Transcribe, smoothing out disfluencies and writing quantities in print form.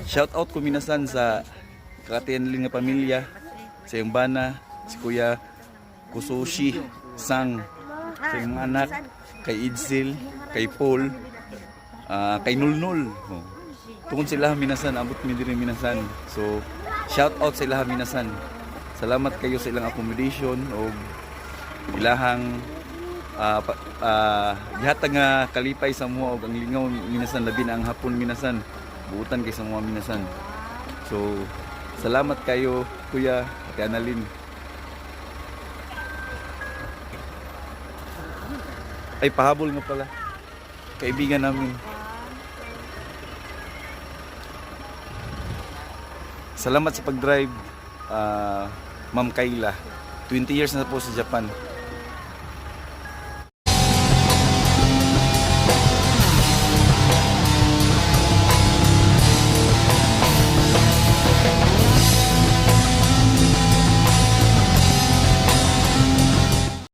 Shout out ko minasan sa katianlin nga pamilya, sa iyong bana, si Kuya Kusushi Sang, sa iyong mga anak, kay Idsil, kay Paul, kay Nulnul. Oh. Tungod sila minasan, abot mi diri minasan. So, shout out sa ilaha minasan. Salamat kayo sa ilang accommodation o ilahang gihatag nga kalipay sa amoa og ang lingaw minasan, labi na ang hapon minasan. Buutan kay sa amoa minasan. So, salamat kayo, Kuya, Ate Annalyn. Ay, pahabol nga pala. Kaibigan namin. Salamat sa pag-drive, Ma'am Kayla. 20 years na po sa Japan.